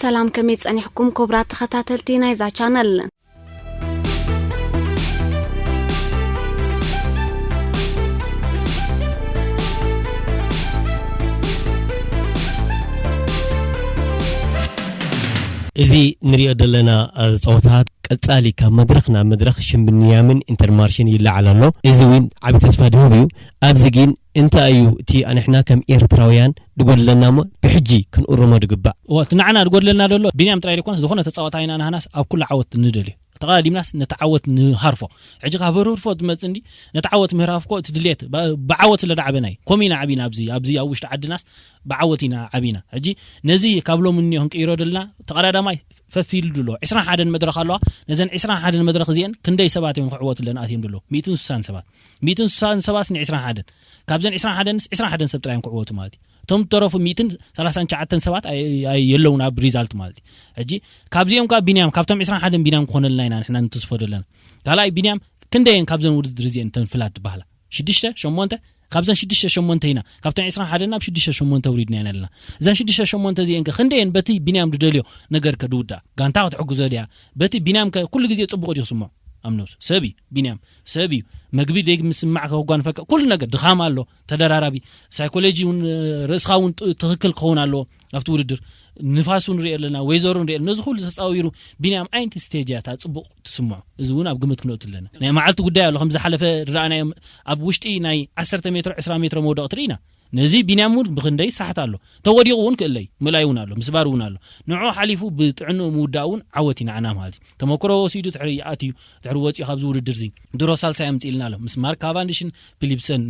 ሰላም፣ ከመይ ጸኒሕኩም ክቡራት ተኸታተልቲ ናይዛ ቻነል? እዚ ንሪኦ ዘለና፣ እ፣ ጸወታት ቀጻሊ ካብ መድረኽ ናብ መድረኽ ሽም ብንያምን ኢንተርማርሽን ይለዓል ኣሎ። እዚ እውን ዓቢ ተስፋ ድህብ እዩ። ኣብዚ ግን እንታይ እዩ እቲ ኣንሕና ከም ኤርትራውያን ድጎድለና እሞ ብሕጂ ክንእርሞ ድግባእ? እወ፣ እቲ ንዓና ድጎድለና ዘሎ ቢንያም ጥራይ ዘይኮነስ፣ ዝኾነ ተጻዋታይ ኢና ንሃናስ ኣብ ኩሉ ዓወት ንደልዮ። ተቐዳዲምናስ ነቲ ዓወት ንሃርፎ። ሕጂ ካብ ህርፍርፎ ትመጽእ እንዲ፣ ነቲ ዓወት ምህራፍ እኮ እቲ ድሌት ብ-፣ ብዓወት ስለ ደዓበና እዩ። ከምኡ ኢና ዓቢና ኣብዚ፣ ኣብዚ ኣብ ውሽጢ ዓድናስ ብዓወት ኢና ዓቢና። ሕጂ ነዚ ካብ ሎሚ እኒኦ ክንቅይሮ ደለና፣ ተቐዳዳማይ ፈፊሉ ድሎ። ዕስራን ሓደን መድረኽ ኣለዋ። ነዘን ዕስራን ሓደን መድረኽ እዚአን ክንደይ ሰባት እዮም ክዕወትለን ኣትዮም ድሎ? ሚእትን ስሳን ሰባት። ሚእትን ስሳን ሰባት ን ዕስራን ሓደን። ካብዘን ዕስራን ሓደንስ ዕስራን ሓደን ሰብ ጥራይ እዮም ክዕወቱ ማለት እዩ። እቶም ዝተረፉ ሚእትን ሰላሳን ትሽዓተን ሰባት ኣይ-፣ ኣይ-፣ የለውን ኣብ ሪዛልት ማለት እዩ። ሕጂ ካብዚኦም ከኣ ቢንያም፣ ካብቶም ዕስራን ሓደን ቢንያም ክኾነልና ኢና ንሕና ንትስፎ ዘለና። ካልኣይ ቢንያም ክንደየን ካብዘን ውድድር እዚአን ተን ፍላት ዝበሃላ? ሽዱሽተ፣ ሸሞንተ? ካብዘን ሽዱሽተ ሸሞንተ ኢና። ካብተን ዕስራን ሓደን ናብ ሽዱሽተ ሸሞንተ ውሪድና ኢና ኣለና። እዘን ሽዱሽተ ሸሞንተ እዚአን ከ ክንደየን በቲ ቢንያም ዝደልዮ ነገር ከ ድውዳእ? ጋንታ ክትሕግዞ ድያ? በቲ ቢንያም ከ ኩሉ ግዜ ጽቡቕ ድዩ ክስምዖ? ኣብ ነብሱ። ሰብ እዩ ቢንያም፣ ሰብ እዩ። መግቢ ደይ ምስማዕ ከጓንፈካ፣ ኩሉ ነገር ድኻም ኣሎ፣ ተደራራቢ። ሳይኮሎጂ እውን፣ እ፣ ርእስኻ እውን ጥ-፣ ትኽክል ክኸውን ኣለዎ ኣብቲ ውድድር። ንፋስ እውን ሪኦ ኣለና፣ ወይዘሮ ንሪኦ ኣለና። ነዚ ኩሉ ተጻዊሩ ቢንያም ኣየንቲ ስቴጅ እያ እታ ጽቡቕ ትስምዖ? እዚ እውን ኣብ ግምት ክንእቱ ኣለና። ናይ መዓልቲ ጉዳይ ኣሎ፣ ከም ዝሓለፈ ዝረኣናዮም ኣብ ውሽጢ ናይ ዓሰርተ ሜትሮ፣ ዕስራ ሜትሮ መውደቕቲ ርኢና። ነዚ ቢንያም እውን ብኽንደይ ሳሕት ኣሎ። ተወዲቑ እውን ክእለይ፣ ምእላይ እውን ኣሎ፣ ምስባር እውን ኣሎ። ንዕኡ ሓሊፉ ብጥዕንኡ ምውዳእ እውን ዓወት እዩ ንዓና ማለት እዩ። ተመክሮ ወሲዱ ድሕሪ ኣትዩ፣ ድሕሪ ወፂኡ ካብዚ ውድድር እዚ ድሮ ሳልሳይ ኣምፂእልና ኣሎ። ምስ ማርክ ካቫንዲሽን ፊሊፕሰን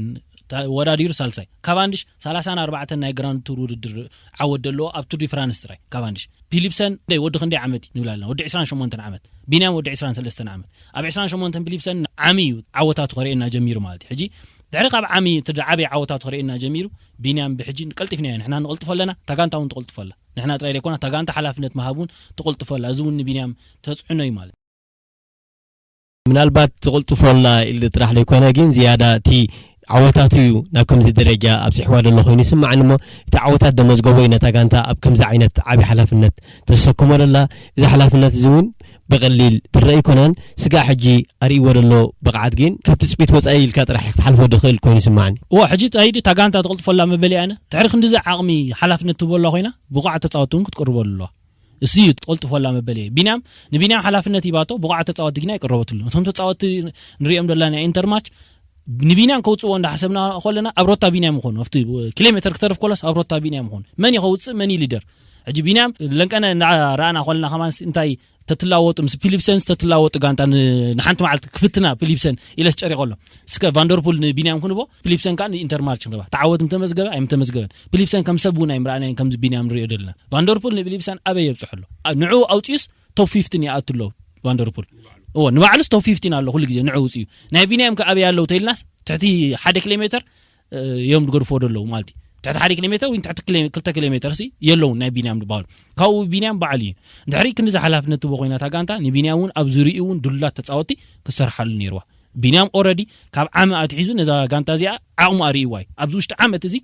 ተወዳዲሩ ሳልሳይ። ካቫንዲሽ ሰላሳን ኣርባዕተን ናይ ግራንድ ቱር ውድድር ዓወት ዘለዎ ኣብ ቱር ዲ ፍራንስ ጥራይ። ካቫንዲሽ። ፊሊፕሰን ደይ ወዲ ክንደይ ዓመት እዩ ንብል ኣለና? ወዲ ዕስራን ሸሞንተን ዓመት። ቢንያም ወዲ ዕስራን ሰለስተን ዓመት። ኣብ ዕስራን ሸሞንተን ፊሊፕሰን ዓሚ እዩ ዓወታቱ ከርእየና ጀሚሩ ማለት እዩ። ሕጂ ድሕሪ ካብ ዓሚ እቲ ዓብዪ ዓወታቱ ከርእየና ጀሚሩ፣ ቢንያም ብሕጂ ቀልጢፍና ኢና ንሕና ንቐልጥፎ ኣለና፣ እታ ጋንታ እውን ትቐልጥፎ ኣላ። ንሕና ጥራይ ዘይኮና፣ እታ ጋንታ ሓላፍነት ምሃብ እውን ትቐልጥፎ ኣላ። እዚ እውን ንቢንያም ተጽዕኖ እዩ ማለት። ምናልባት ትቕልጥፎ ኣላ ኢሉ ጥራሕ ዘይኮነ፣ ግን ዝያዳ እቲ ዓወታቱ እዩ ናብ ከምዚ ደረጃ ኣብፂሕዋ ዘሎ ኮይኑ ይስማዓኒ። እሞ እቲ ዓወታት ደመዝገቦ እዩ ነታ ጋንታ ኣብ ከምዚ ዓይነት ዓብዪ ሓላፍነት ተሰክሞ ዘላ። እዚ ሓላፍነት እዚ እውን ብቐሊል ዝረአ ኣይኮነን። ስጋዕ ሕጂ ኣርእይዎ ዘሎ ብቕዓት ግን ካብ ትፅቢት ወፃኢ ኢልካ ጥራሕ ክትሓልፎ ድኽእል ኮይኑ ይስማዓኒ። እዎ፣ ሕጂ ተይዲ እታ ጋንታ ትቕልጥፎ ኣላ መበል እያ። ድሕሪ ክንድዚ ዓቕሚ ሓላፍነት ትህቦ ኣላ ኮይና፣ ብቑዓት ተፃወትቲ እውን ክትቅርበሉ ኣለዋ። እሱ እዩ ትቐልጥፎ ኣላ መበል እየ። ቢንያም፣ ንቢንያም ሓላፍነት ሂባቶ፣ ብቑዓት ተፃወትቲ ግን ኣይቀረበትሉ። እቶም ተፃወትቲ ንሪኦም ዘለና ናይ ኢንተርማች ንቢንያም ከውፅዎ እንዳሓሰብና ከለና ኣብ ሮታ ቢንያም ይኾኑ። ኣብቲ ኪሎ ሜትር ክተርፍ ከሎስ ኣብ ሮታ ቢንያም ይኾኑ። መን እዩ ከውፅእ፣ መን እዩ ሊደር? ሕጂ ቢንያም ለንቀነ እንዳረኣና ከለና ከማን እንታይ ተትላወጡ፣ ምስ ፊሊፕሰንስ ተትላወጡ ጋንታ ን-፣ ንሓንቲ መዓልቲ ክፍትና ፊሊፕሰን ኢለስ ጨሪቆ ኣሎ። እስከ ቫንደርፑል ንቢንያም ክንቦ፣ ፊሊፕሰን ከኣ ንኢንተርማርች ክንረባ። ተዓወት ምተመዝገበ ኣይምተመዝገበን። ፊሊፕሰን ከም ሰብ እውን ኣይምረኣናዮን ከምዚ ቢንያም ንሪኦ ዘለና። ቫንደርፑል ንፊሊፕሰን ኣበይ የብፅሖ ኣሎ? ኣ-፣ ንዕኡ ኣውፂኡስ ቶፕ ፊፍቲን ይኣቱ ኣሎ ቫንደርፑል። እዎ፣ ንባዕሉስ ቶፕ ፊፍቲን ኣሎ ኩሉ ግዜ ንዕኡ ውፅኡ። ናይ ቢንያም ከ ኣበይ ኣለዉ ተይልናስ ትሕቲ ሓደ ኪሎ ሜትር፣ እ፣ እዮም ዝገድፍዎ ዘለዉ ማለት እዩ። ትሕቲ ሓደ ኪሎ ሜትር ወይ ትሕቲ ኪሎ-፣ ክልተ ኪሎ ሜትር ሲ የለውን ናይ ቢንያም ዝበሃሉ። ካብኡ ቢንያም በዓል እዩ። ድሕሪ ክንዲ ሓላፍነት ትቦ ኮይና እታ ጋንታ ንቢንያም እውን ኣብ ዙሪኡ እውን ድሉላት ተፃወትቲ ክሰርሓሉ ነይርዋ። ቢንያም ኦረዲ ካብ ዓሚ ኣትሒዙ ነዛ ጋንታ እዚኣ ዓቕሙ ኣርእይዋ እዩ። ኣብዚ ውሽጢ ዓመት እዚ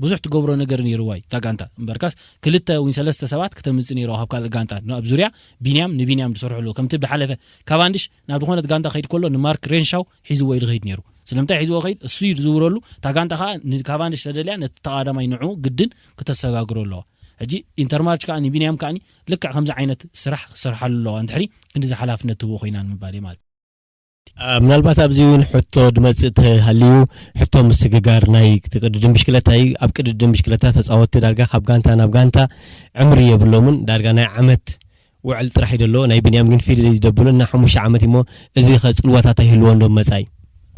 ብዙሕ ትገብሮ ነገር ነይርዋ እዩ እታ ጋንታ። እምበርካስ ክልተ ወይ ሰለስተ ሰባት ክተምፅእ ነይርዋ ካብ ካልእ ጋንታ። ኣብ ዙርያ ቢንያም ንቢንያም ዝሰርሑ ኣለዉ። ከምቲ ብሓለፈ ካቫንዲሽ ናብ ዝኾነት ጋንታ ከይድ ከሎ ንማርክ ሬንሻው ሒዝዎ እዩ ዝኸይድ ነይሩ። ስለምንታይ ሒዝዎ ከይድ? እሱ እዩ ዝዝውረሉ። እታ ጋንታ ከኣ ንካቫንዲሽ ተደልያ ነቲ ተቓዳማይ ንዕኡ ግድን ክተሰጋግሮ ኣለዋ። ሕጂ ኢንተርማርች ከኣ ንቢንያም ከኣ ልክዕ ከምዚ ዓይነት ስራሕ ክሰርሓሉ ኣለዋ። እንድሕሪ ክንዲዚ ሓላፍነት ትህቦ ኮይና ንምባል እየ ማለት። አ፣ ምናልባት ኣብዚ እውን ሕቶ ድመጽእ ተሃልዩ፣ ሕቶ ምስግጋር ናይ ቅድድም ብሽክለታ እዩ። ኣብ ቅድድም ብሽክለታ ተጻወትቲ ዳርጋ ካብ ጋንታ ናብ ጋንታ ዕምሪ የብሎምን። ዳርጋ ናይ ዓመት ውዕል ጥራሕ እዩ ደሎ። ናይ ቢንያም ግን ፊል ይደብሉ እና ሓሙሽተ ዓመት እሞ፣ እዚ ኸ ጽልዋታት ኣይህልዎ እንዶ መጻኢ?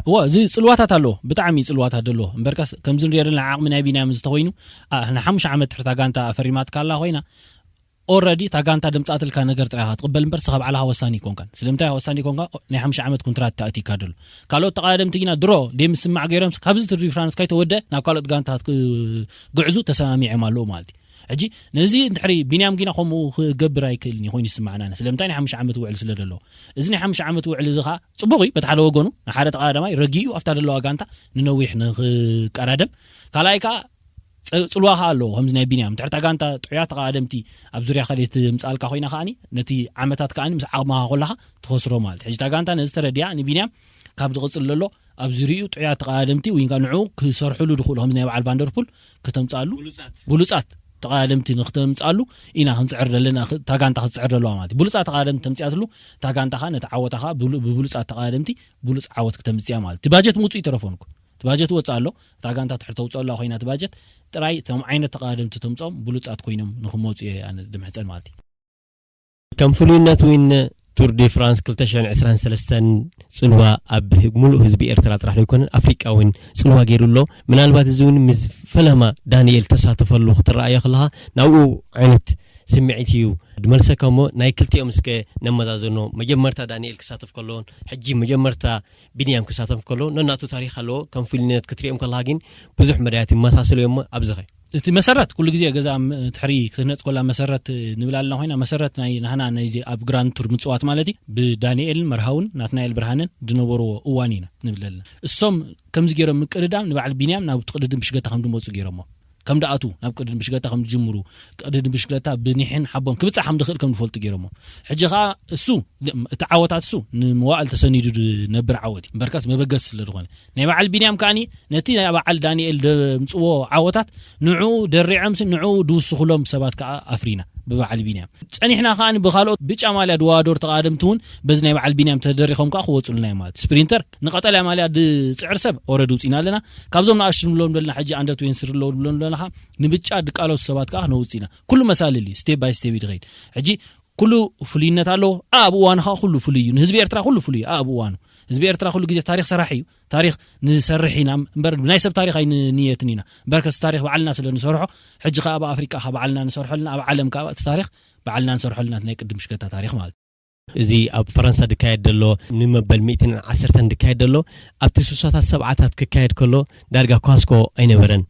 እዎ፣ እዚ ጽልዋታት ኣለዎ፣ ብጣዕሚ ጽልዋታት ደሎ። እምበርካስ ከምዚ ንሪኦ ዘለና ዓቕሚ ናይ ቢንያም ዝተኾይኑ፣ አ፣ ንሓሙሽተ ዓመት ትሕታ ጋንታ ኣፈሪማትካ ኣላ ኮይና፣ ኦረዲ እታ ጋንታ ደምጻትልካ ነገር ጥራይ ኢኻ ትቕበል እምበር፣ ስኻ ባዕልኻ ወሳኒ ኣይኮንካን። ስለምንታይ ወሳኒ ኣይኮንካ? ናይ ሓሙሽተ ዓመት ኮንትራት ተኣቲካ ደሎ። ካልኦት ተቐዳደምቲ ግና ድሮ ደይ ምስማዕ ገይሮም፣ ካብዚ ቱር ዲ ፍራንስ ከይተወደ ናብ ካልኦት ጋንታት ክግዕዙ ተሰማሚዖም ኣለዉ ማለት እዩ። ሕጂ ነዚ እንድሕሪ ቢንያም ጊና ከምኡ ክገብር ኣይክእልን እዩ ኮይኑ ይስማዕና። ስለምንታይ? ናይ ሓሙሽተ ዓመት ውዕል ስለ ደለዎ። እዚ ናይ ሓሙሽተ ዓመት ውዕል እዚ ኸኣ ጽቡቕ እዩ፣ በቲ ሓደ ወገኑ ንሓደ ተቐዳዳማይ ረጊኡ ኣብታ ደለዋ ጋንታ ንነዊሕ ንኽቀዳደም፣ ካልኣይ ከኣ ጽ- ጽልዋ ከኣ ኣለዎ። ከምዚ ናይ ቢንያም ትሕርታ ጋንታ ጥዑያት ተቓደምቲ ኣብ ዙርያ ከደ ትምጻልካ ኮይና ከኣኒ ነቲ ዓመታት ከኣኒ ምስ ዓቕምኻ ኮላኻ ትኸስሮ ማለት። ሕጂ እታ ጋንታ ነዚ ተረዲያ ንቢንያም ካብ ዝቕጽል ዘሎ ኣብ ዙሪኡ ጥዑያት ተቓደምቲ ወይ ንዑ ክሰርሕሉ ድኽእሉ ከምዚ ናይ በዓል ቫንደርፑል ከተምጻሉ ብሉጻት ተቓደምቲ ንክተምጻሉ ኢና ክንጽዕር ዘለና። እታ ጋንታ ክትጽዕር ዘለዋ ማለት ብሉጻት ተቓደምቲ ተምጽኣትሉ እታ ጋንታ ከኣ ነቲ ዓወታ ከኣ ብብሉጻት ተቓደምቲ ብሉጽ ዓወት ክተምጽያ ማለት። እቲ ባጀት ምውጽኡ ይተረፎንኩ እቲ ባጀት ወጽእ ኣሎ። እታ ጋንታ ትሕር ተውጽኦ ኣለዋ ኮይና እቲ ባጀት ጥራይ እቶም ዓይነት ተቓደምቲ ተምጾም ብሉጻት ኮይኖም ንክመጹ እየ ኣነ ድምሕጸን ማለት እዩ። ከም ፍሉይነት እውን ቱር ዲ ፍራንስ ክልተ ሽሕን ዕስራን ሰለስተን ጽልዋ ኣብ ሙሉእ ህዝቢ ኤርትራ ጥራሕ ዘይኮነን ኣፍሪቃ እውን ጽልዋ ገይሩ ኣሎ። ምናልባት እዚ እውን ምስ ፈለማ ዳንኤል ተሳተፈሉ ክትረኣዮ ከለኻ ናብኡ ዓይነት ስምዒት እዩ ድመልሰካ እሞ ናይ ክልቲኦም እስከ ነመዛዘኖ። መጀመርታ ዳንኤል ክሳተፍ ከሎ ሕጂ መጀመርታ ቢንያም ክሳተፍ ከሎ ነናቱ ታሪክ ኣለዎ። ከም ፍሉይነት ክትሪኦም ከለኻ ግን ብዙሕ መዳያት ይመሳሰሉ እዮም። ኣብዚ ኸ እቲ መሰረት ኩሉ ግዜ ገዛ ትሕሪ ክትህነፅ ኮላ መሰረት ንብል ኣለና ኮይና መሰረት ናይ ናህና ናይዚ ኣብ ግራንድ ቱር ምፅዋት ማለት እዩ ብዳንኤልን መርሃውን ናትናኤል ብርሃንን ዝነበርዎ እዋን ኢና ንብል ኣለና። እሶም ከምዚ ገይሮም ምቅድዳም ንበዓል ቢንያም ናብ ትቅድድም ብሽገታ ከም ድመፁ ገይሮሞ ከም ደኣቱ ናብ ቅድድም ብሽገታ ከም ዝጅምሩ ቅድድም ብሽግለታ ብኒሕን ሓቦን ክብፃሕ ከም ድኽእል ከም ዝፈልጡ ገይሮሞ ሕጂ ከዓ እሱ እቲ ዓወታት እሱ ንመዋእል ተሰኒዱ ዝነብር ዓወት እዩ እምበርካስ መበገስ ስለ ዝኾነ ናይ በዓል ቢንያም ከዓኒ ነቲ ናይ በዓል ዳንኤል ደምፅዎ ዓወታት ንዑ ደሪዖምሲ ንዑ ድውስኹሎም ሰባት ከዓ ኣፍሪና ብበዓል ቢንያም ፀኒሕና ከዓ ብካልኦት ብጫ ማልያ ድዋዶር ተቃደምቲ እውን በዚ ናይ በዓል ቢንያም ተደሪኾም ከዓ ክወፁልና እዮም ማለት ስፕሪንተር ንቀጠልያ ማልያ ድፅዕር ሰብ ኦረድ ውፂና ኣለና ካብዞም ንኣሽቱ ንብሎም ዘለና ሕጂ ኣንደር ትዌንቲ ኣለዉ ንብሎም ዘለና ከዓ ንብጫ ድቃለሱ ሰባት ከዓ ክነውፅእ ኢና ኩሉ መሳልል እዩ ስቴፕ ባይ ስቴፕ እዩ ድኸይድ ሕጂ ኩሉ ፍሉይነት ኣለዎ ኣብ እዋኑ ከዓ ኩሉ ፍሉይ እዩ ንህዝቢ ኤርትራ ኩሉ ፍሉይ እዩ ኣብ እዋኑ ህዝቢ ኤርትራ ኩሉ ግዜ ታሪክ ሰራሕ እዩ ታሪክ ንሰርሕ ኢና እምበር ናይ ሰብ ታሪክ ኣይንንየትን ኢና እምበር ከስ ታሪክ ባዕልና ስለ ንሰርሖ ሕጂ ከዓ ኣብ ኣፍሪቃ ከዓ ባዕልና ንሰርሖ ኣለና ኣብ ዓለም ከዓ እቲ ታሪክ ባዕልና ንሰርሖ ኣለና ናይ ቅድም ሽገታ ታሪክ ማለት እዚ ኣብ ፈረንሳ ድካየድ ዘሎ ንመበል ሚእትን ዓሰርተን ድካየድ ዘሎ ኣብቲ ሱሳታት ሰብዓታት ክካየድ ከሎ ዳርጋ ኳስኮ ኣይነበረን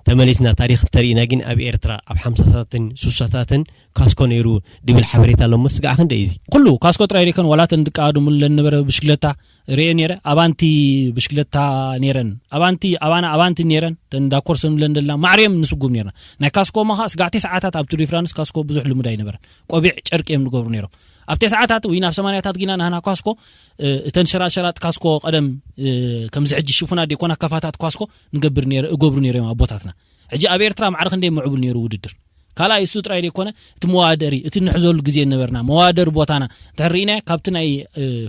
ተመሊስና ታሪክ እንተርኢና ግን ኣብ ኤርትራ ኣብ ሓምሳታትን ሱሳታትን ካስኮ ነይሩ ድብል ሓበሬታ ኣሎ እሞ ስጋዕ ክንደይ እዚ ኩሉ ካስኮ ጥራይ ዘይኮነ ዋላ ተን ድቃ ድሙለን ነበረ ብሽግለታ ርኤ ነይረ ኣባንቲ ብሽግለታ ነይረን ኣባንቲ ኣባና ኣባንቲ ነይረን ተን ዳኮር ሰምለን ደልና ማዕርዮም ንስጉም ነይርና ናይ ካስኮ ማኻ ስጋዕ ቴስዓታት ኣብ ቱር ዲ ፍራንስ ካስኮ ብዙሕ ልሙድ ኣይነበረን ቆቢዕ ጨርቂ እዮም ዝገብሩ ነይሮም ኣብ ቴስዓታት ወይ ናብ ሰማንያታት ጊና ናህና ካስኮ እተን ሸራሸራት ካስኮ ቀደም ከምዚ ሕጂ ሽፉናት ደይኮና ከፋታት ካስኮ ንገብር ነይረ እገብሩ ነይሮም ኣቦታትና ሕጂ ኣብ ኤርትራ ማዕረ ክንደይ ምዕቡል ነይሩ ውድድር ካልኣይ እሱ ጥራይ ደይኮነ እቲ መዋደሪ እቲ ንሕዘሉ ግዜ ነበርና መዋደሪ ቦታና እንተርኢና ካብቲ ናይ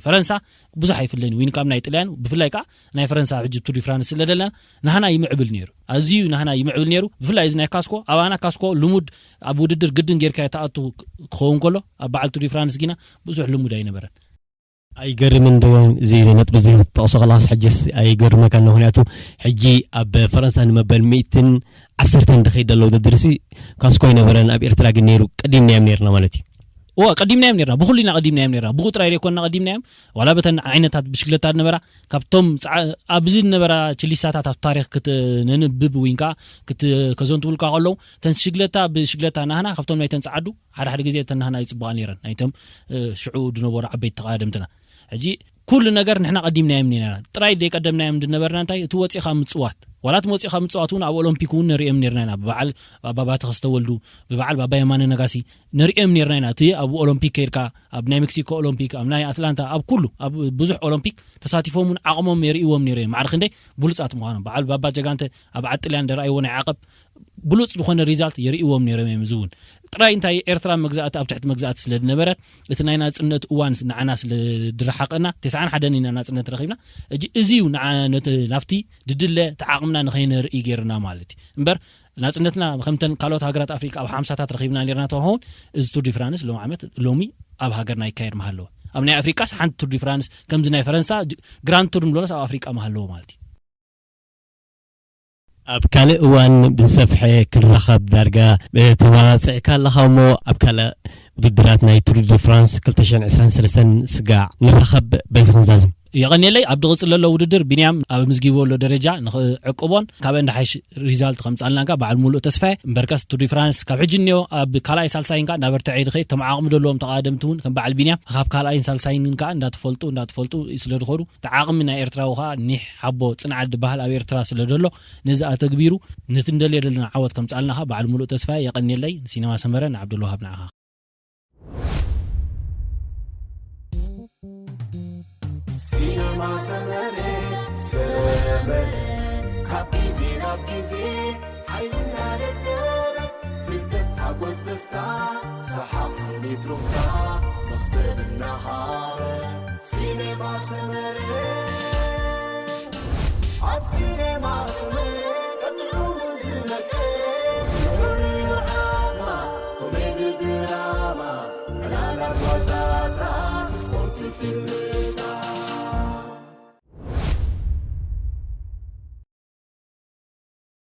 ፈረንሳ ብዙሕ ኣይፍለን እዩ ካብ ናይ ጥልያን ብፍላይ ከዓ ናይ ፈረንሳ ሕጂ ቱር ዲ ፍራንስ ስለ ዘለና ናህና ይምዕብል ነይሩ ኣዝዩ ናህና ይምዕብል ነይሩ ብፍላይ እዚ ናይ ካስኮ ኣባና ካስኮ ልሙድ ኣብ ውድድር ግድን ጌርካ ተኣቱ ክኸውን ከሎ ኣብ በዓል ቱር ዲ ፍራንስ ጊና ብዙሕ ልሙድ ኣይነበረን ኣይገርምን ዶ እዚ ነጥቢ እዚ ተጠቕሶ ከለኻስ ሕጅስ ኣይገርመካ ኣሎ ምክንያቱ ሕጂ ኣብ ፈረንሳ ንመበል ሚእትን ዓሰርተን ድኸይድ ዘሎ ውድድርሲ ካስኮ ኣይነበረን ኣብ ኤርትራ ግን ነይሩ ቀዲምናዮም ነርና ማለት እዩ እዋ ቀዲምናዮም ነርና ብኩሉ ኢና ቀዲምናዮም ነርና ብቁጥራይ ዘይኮንና ቀዲምናዮም ዋላ በተን ዓይነታት ብሽግለታ ዝነበራ ካብቶም ኣብዚ ዝነበራ ችሊሳታት ኣብ ታሪክ ክትነንብብ ወይ ከዓ ከዘንትቡልካ ከለዉ ተን ሽግለታ ብሽግለታ ናህና ካብቶም ናይተን ፀዓዱ ሓደ ሓደ ግዜ እተን ናህና ይፅቡቓ ነይረን ናይቶም ሽዑ ዝነበሩ ዓበይቲ ተቓደምትና ሕጂ ኩሉ ነገር ንሕና ቀዲምናዮም ነርና ጥራይ ዘይቀደምናዮም ዝነበርና እንታይ እቲ ወፂኻ ምፅዋት ዋላ እቲ ወፂኻ ምፅዋት እውን ኣብ ኦሎምፒክ እውን ንሪኦም ነርና ኢና ብበዓል ባባ ተኸስተ ወልዱ ብበዓል ባባ የማነ ነጋሲ ንሪኦም ነርና ኢና እቲ ኣብ ኦሎምፒክ ከይድካ ኣብ ናይ ሜክሲኮ ኦሎምፒክ ኣብ ናይ ኣትላንታ ኣብ ኩሉ ኣብ ብዙሕ ኦሎምፒክ ተሳቲፎም እውን ዓቕሞም የርእዎም ነይሩ እዮም ማዕረ ክንደይ ብሉፃት ምዃኖም በዓል ባባ ጀጋንተ ኣብ ዓጥልያን ደረኣይዎ ናይ ዓቐብ ብሉፅ ዝኾነ ሪዛልት የርእዎም ነይሮም እዮም እዚ እውን ጥራይ እንታይ ኤርትራ መግዛእቲ ኣብ ትሕቲ መግዛእቲ ስለ ዝነበረት እቲ ናይ ናፅነት እዋን ንዓና ስለ ድረሓቀና ተስዓን ሓደን ኢና ናፅነት ረኺብና እጂ እዚ እዩ ንዓ- ነቲ ናብቲ ድድለ ተዓቕምና ንኸይነርኢ ገይርና ማለት እዩ እምበር ናፅነትና ከምተን ካልኦት ሃገራት ኣፍሪቃ ኣብ ሓምሳታት ረኺብና ነርና ተንኸውን እዚ ቱር ዲፍራንስ ሎም ዓመት ሎሚ ኣብ ሃገርና ይካየድ መሃለወ ኣብ ናይ ኣፍሪቃስ ሓንቲ ቱር ዲፍራንስ ከምዚ ናይ ፈረንሳ ግራንድ ቱር ንብሎናስ ኣብ ኣፍሪቃ መሃለዎ ማለት እዩ ኣብ ካልእ እዋን ብዝሰፍሐ ክንራኸብ ዳርጋ ተባፅዕካ ኣለኻ እሞ ኣብ ካልእ ውድድራት ናይ ቱር ዲ ፍራንስ ክልተ ሽሕን ዕስራን ሰለስተን ስጋዕ ንራኸብ በዚ ክንዛዝም የቐንየለይ። ኣብ ድቕጽል ዘሎ ውድድር ቢንያም ኣብ ምዝጊቦ ዘሎ ደረጃ ንኽዕቅቦን ካብ እንዳ ሓይሽ ሪዛልት ከምጻልና ካ በዓል ሙሉእ ተስፋ እምበርከስ ቱር ዲ ፍራንስ ካብ ሕጂ እኒኦ ኣብ ካልኣይ ሳልሳይን ካ እንዳበርትዐ ይድኸ። እቶም ዓቕሚ ዘለዎም ተቓደምቲ እውን ከም በዓል ቢንያም ካብ ካልኣይን ሳልሳይን ካ እንዳተፈልጡ እንዳተፈልጡ ስለ ድኸዱ፣ እቲ ዓቕሚ ናይ ኤርትራዊ ካ ኒሕ ሓቦ ጽንዓት ዝበሃል ኣብ ኤርትራ ስለ ዘሎ፣ ነዚ ኣተግቢሩ ነቲ እንደልዮ ዘለና ዓወት ከምጻልና ካ በዓል ሙሉእ ተስፋ። የቐንየለይ። ሲነማ ሰመረ ንዓብዱልዋሃብ ንዓኻ። ሲነማ ሰመረ ሰመረ ካብ ግዜ ናብ ግዜ ሓይልና ደለበ ፍልጠት ሓጎስ ደስታ ሰሓቕ ስኒት ሩፍታ መኽሰብ እናሃበ ሲነማ ሰመረ ኣብ ሲነማ ሰመረ ቀጥዑ ዝመቀ ፍሉይ ዓማ ኮሜዲ ድራማ ዕላላት ዋዛታት ስፖርት ፊልም